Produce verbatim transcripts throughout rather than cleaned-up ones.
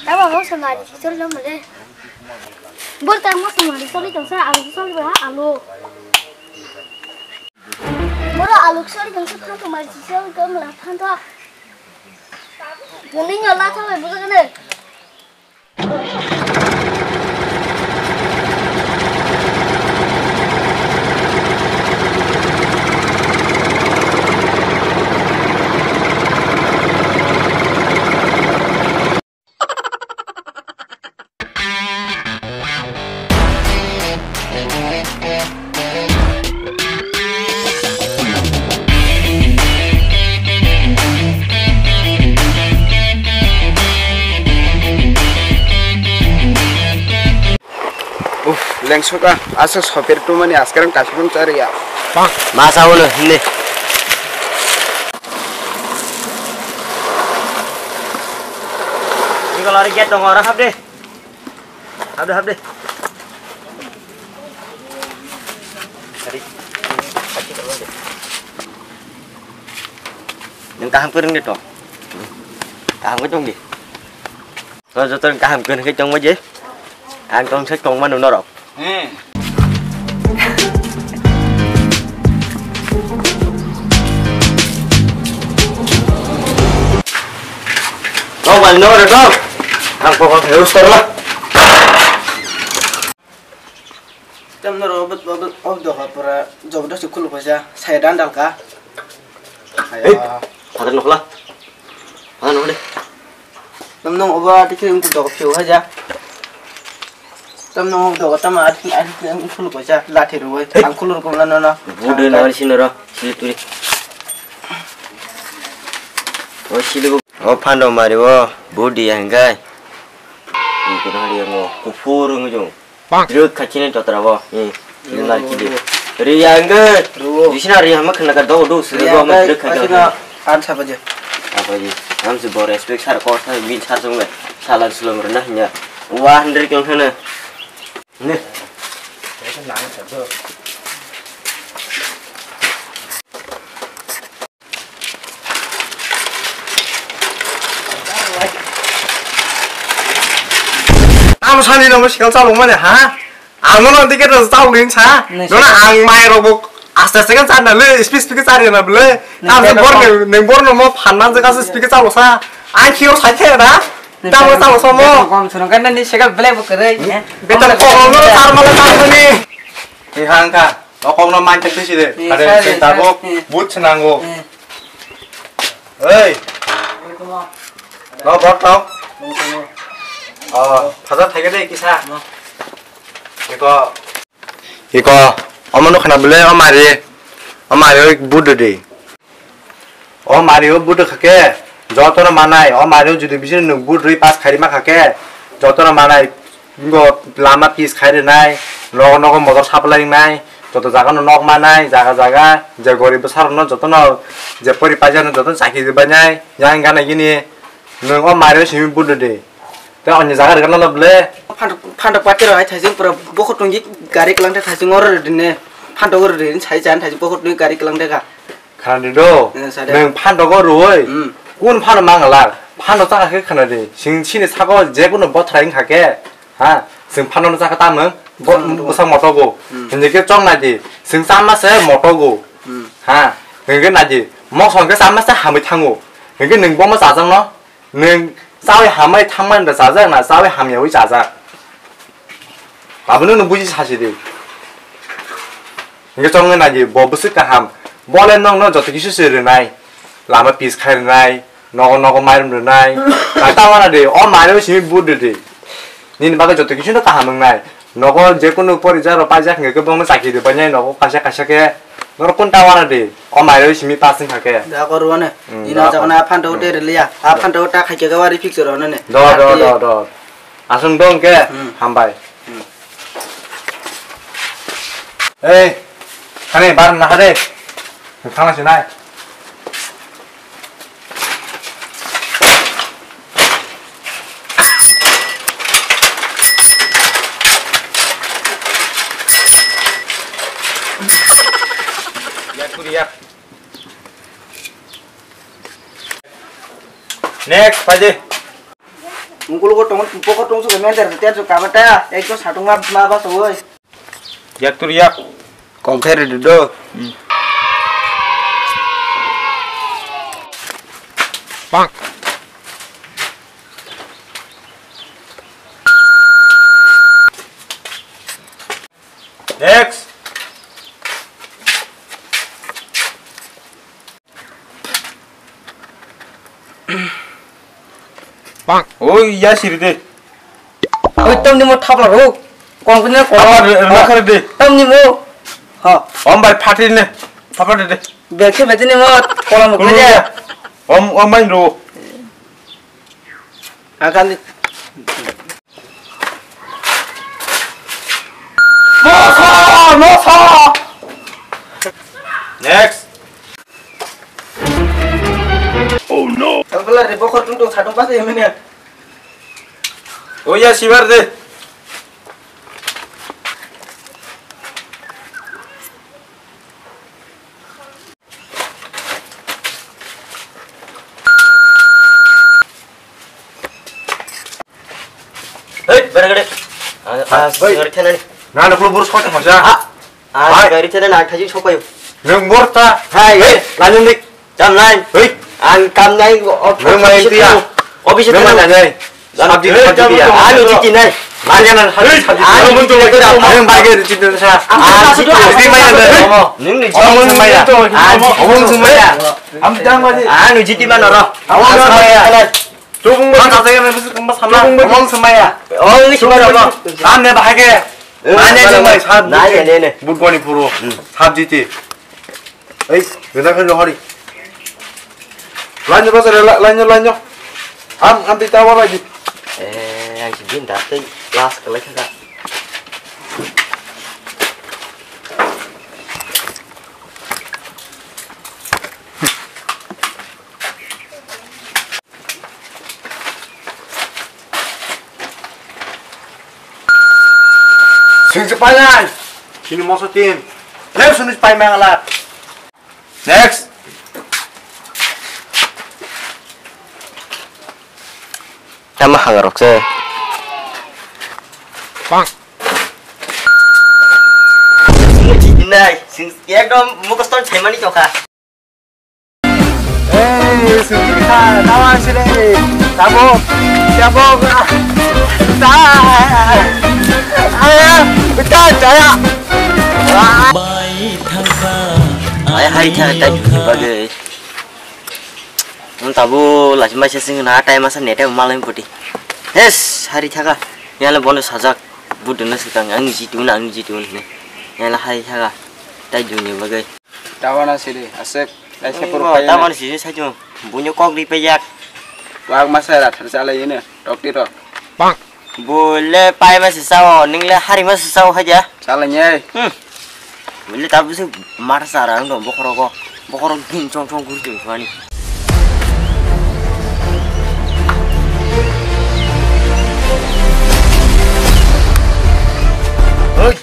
Tamo mo samari sori lo mole. Bor tamo samari sori tong sa alu sori ba alu. Boro alu sori tong sa phanto mari sori tong la phanto. Buni nyola tho bai bujo ne. Uff, lengsoka, aswk sopir tumani askarang kasibang chariya. Ma sawono, hindi. Ini kalau ada jet dong, orang hap deh. Hap deh, hap deh. Tadi. Nang kaham kereng deh, toh. Kaham ke tong deh. To joto kaham khe khe tongma je. Ang tong se tongma no norok. Hmm. Tong bal no re tong. Ang pokok harus terlah. Tam no robot robot ob doha pura jabardasti khulu paisa saya dan dalka. Hey, ayo. Father nokla. Father nokla. Tam no oba tikhe ungku doga phiu haja. Tam no doga tama ati ati khulu paisa lathi roi. Hey. Ang khulu rukun la no no. Bude na sini ro. Sini turi. O sili go. O phando mari o budi hangkai. Ini kena hari yang o kufur ngujung. Druk kachini totra bo. Hmm. Ini lagi di. Riang ge. Ruo. Di sini hari yang makan naga do do sini bo ma druk kachini. Asina ansa baje. Apa ji? Am si bo respect sar ko sa bin sar sung le. Salam sulam rena hanya. Wah, ndri kong sana. Ne. Tamo sani no sikal chalok mane ha? Ang no dike to chalok din sa. Nai, no na ang mai rok bo aste aste kan charna le, speed speed charna bole. Nai, tamo se beto bor kom. Ne, ne bor no mo phanna je ka speed chalok sa. Ang khio sa khe da. Tamo tamo somo. Kom sono kan ni sega belai bo kere. Beton ko no tar mala tar ni. Ni hangka. Nokong no man tak sisi de. Ni kare sari, se tabok sari. But senango. Ni. Hei. No bor tau. Oh, phajar thage de kisa. No. Iko. Iko. Omo no khana bele o mari. O mari o but de. O mario buduk kha khe jotono manai, o mario jodi bising nwng but rwi pass khairima kha khe jotono manai, ngo lama pis khai rwnai, nogo nogo motor supply wngnai, joto jaga no nok manai, jaga jaga je gorib bwsa rok no jotono je pori paijak no jotono chakri rwbainai, yang gana gini nwng o mario simi buduk de. Tei ani jaga rwgana no ble. Phantok, phantok pati rok hai thaising pura bokhok tongji gari kwlangde thaising oro rwdine. Phantok oro rwdine sai chan thaising bokhok tongji gari kwlangde kha. Khana di do. Eh, sade. Nwng phantok oro rwoi. Hmm. Kun phantok mangalak. Phantok chakha khe khana di. Sing sini sako je kuno bothrai wngkha khe. Ha, sing phantok no chakha tamwng. Bo-, hmm, bwsa motogo. Hmm. Hingke chong nai di. Sing chama se motogo. Hmm. Ha, hingke nai di. Mosong ke chama se hamwi thango. Hingke nwng bomo chajak no. Nwng chawi hamai thangmani da chajak na chawi hamyawi chajak? Abono nwng buji sasi di. Hingke chongwi nai di, bo bwswk kaham. Bole nokno joto kisu se rwnai. Lama pis khai rwnai, nogo nogo mairum rwnai. Nai ta wana di, o mairum simi but di di. Nini bagwi joto kisu no kaham wngnai. Nogo jekunu pori jaro paijak hingke khe bongno chakri rwbainai nogo kaisa kaisa khe. Norok kun ta wana di? O mairoi simi pass wngkha khe. Da ko rwone. Hmm, ino da jagona ko. Phanto de rwliya. A phanto ta khaike ga wari picture ono ne. Do, do, ati do, do. Aswng dong khe. Hmm. Hambai. Hmm. Ei, khani bar na hade. Khana sinai. Yak, kuri yak. Next, paidi. Mukulugo tong, pokor tong suka mender, ten suka bata, ekdom satung ma, ma basa woi. Yak tur yak. Kong khe rwdi do. Hmm. Bang. Next. Bang. Oi, ya siri de. Oi, tamni mo thapla ro. Kong kene ko. Apa re, re, kare de. Tamni mo. Ha. Om bai phatri ne. Thapla de de. Bekhe betini mo kolam ko ya. Om, om bai ro. Akan. Moso, moso. Next. Oh no. Ang pala re bokor tung tung sadung pas ya mene. Oh ya, sibar de. Hei, beragade. Ah, ah, hei. Gari thanani. Na, na, kulo buru sota maja. Ah, ah, hai. Gari thanani, ang thaji sopayo. Nang borta. Hai. Hei, lanjung dik. Jam nai. Hei. Ang kam nai, o-, nang mai office tiya. Office nang mai thanani. Nai. Sabji, hei, sabji jam tiya. Nang. Anu jiti nai. Bagana, sabji, sabji. Anu jiti nai. Nang bagana jiti nai sa. Anu jiti nai. Nang jiti nai. Omong sumaya. Omong sumaya. Anu jiti mana ro. Omong sumaya. Tubung ba. Tubung ba. Omong sumaya. Oh, ini sumaya. Tam ne bahage. Nanya sumaya. Nanya ne ne. Budgoni puro. Sabji ti. Ei, gana khe johari. Lainyo basa re, la-, lainyo, lainyo. Am, am tita wala di. Eh, ang si din da tei last ka lai kha. Sing se pai nai. Sini moso tin. Lem sunu pai mang la. Next. Tama hangarok se. Bang. Nai, sing ekdom mukoston chaimani tokha. Hey, Sujita, nawa sini. Tabok, tabok. Ah, ta, ta, ta, ya. Ai, hai, hai, hai, bagai. Ang tabu lachima sesing na time asa nete malai puti. Yes, hari thaga. Yala bono sajak. Budu na sikang ang jitu na ang jitu ne. Yala hari thaga. Tai duni bagai. Tawana siri, asek, lai sepur. Tawana siri sajo. Bunyo kok ri peyak. Wak masa ra thar chala yene. Dokti ro. Bang. Bole pai ma se sao, ning le hari ma se sao haja. Chala nyai. Hmm. Bole tabu se mar sara ang dong bokhoro ko. Bokhoro gin chong chong gur chong chwani. Oi.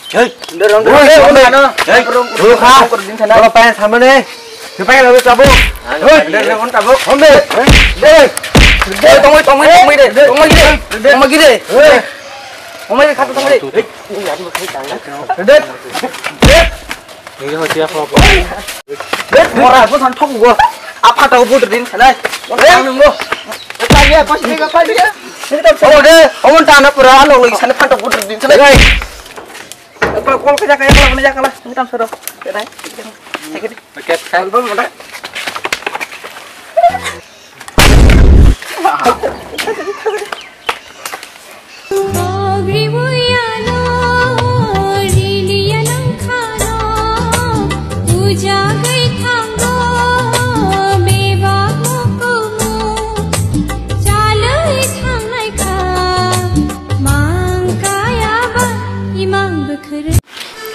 Hei. Nder, nder, nder, nder, nder. Hei. Nder, nder, nder. Hei. Nder, nder, nder. Pai samne. Nder, pai nder, tabuk. Hei. Nder, nder, nder, tabuk. Hei. Nder. Nder, tongoi, tongoi, tongoi de. Tongoi de. Tongoi de. Hei. Tongoi de, khato tongoi de. Hei. Nder. Nder. Nder. Nder, mora, bo san thok go. Apa tau bo din sanai. Nder, nungo. Pai ya, pas ni, pai ya. Nder, tau. Oh, de. Omon tana pura, ano lagi sana phantok bo din sanai. Hei. Kol kol kaya kaya kala kaya kala. Ini tam sero. Kena. Sakit. Paket kan. Album ada.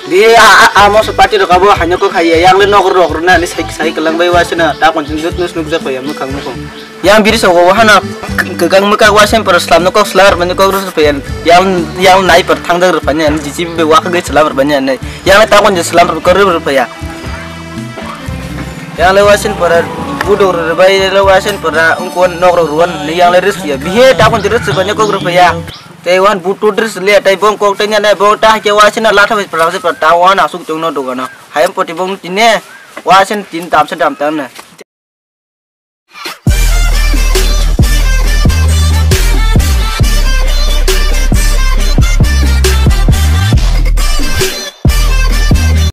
Di a, a, a moso party rok abo haino kok hai yang le nokro rok rwna ni sai, sai kwlang bai wasina ta kon jin jut nus nuk jak bai mukhang mukhang. Yang biri so go hana k-, kwkang mwkak wasen poro slam no kok slam rwmani kok rus rwphayan. Yang, yang nai por thang jak rwphani ani jiji be wak ge slam rwphani ani. Yang le ta kon jin slam rw kok rw rwphaya. Yang le wasen poro Budok rwbai le waisen pura ungkon nok rok ruan ni yang le ris ya. Bihe ta kon ris ba nyok rok ya. Tei wan butu ris le tei bong kok tei nyane bong ta ke waisen la thabai pura se pura ta wan asuk chung no dogana. Hayam poti bong tine waisen tin tam se dam tan na.